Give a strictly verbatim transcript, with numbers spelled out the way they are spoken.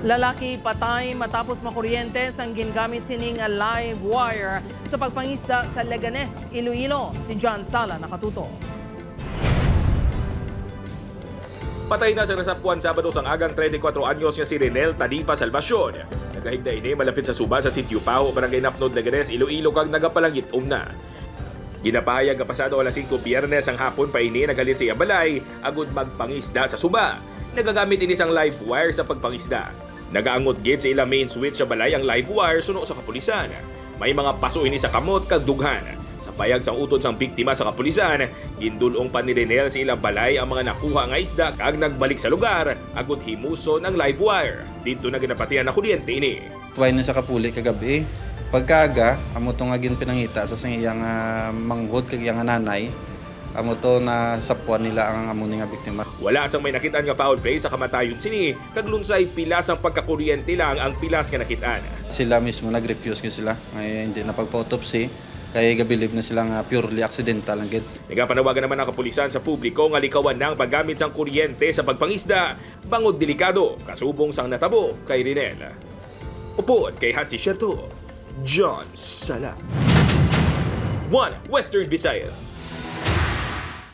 Lalaki patay matapos makuryente sang gingamit sini nga live wire sa pagpangisda sa Leganes, Iloilo. Si John Sala nakatutok. Patay na sa nasapwan Sabado sang agang treinta y cuatro anyos nga si Renel Tadifa Salvacion. Nagahigda ini malapit sa suba sa Sitio Paho, Barangay Napnod, Leganes, Iloilo, kag nagapalangit-om na. Ginapahayag nga pasado alas singko Biyernes ang hapon pa ini naghalin sa iya balay agud magpangisda sa suba. Nagagamit ini sang live wire sa pagpangisda. Nagaangot gid sa ila main switch sa balay ang live wire suno sa kapulisan. May mga paso ini sa kamot kag dughan. Sa payag sang utod sang biktima sa kapulisan, gindul-ong pa ni Renel sa ila balay ang mga nakuha nga isda kag nagbalik sa lugar agud himuson ang live wire. Didto na ginapatihan na kuryente ini. Tuway na sa kapuli kagabi. Pagkaga, amo to nga ginpinangita sa sang iyang ah, manghod kag iyang nanay. Amo to na sapuan nila ang amo ni nga biktima. Wala sang may nakit-an nga foul play sa kamatayon sini, kag lunsay pilas ang pagkakuryente lang ang pilas nga nakit-an. Sila mismo nag-refuse gyud sila nga hindi na pagpa-autopsy kay gabilib na sila nga purely accidental lang gid. Nagapanawagan naman ang kapulisan sa publiko nga likawan na ang paggamit sang kuryente sa pagpangisda bangod delikado kasubong sang natabo kay Rinel. Upod kay Hansi Sherto, John Sala. One Western Visayas.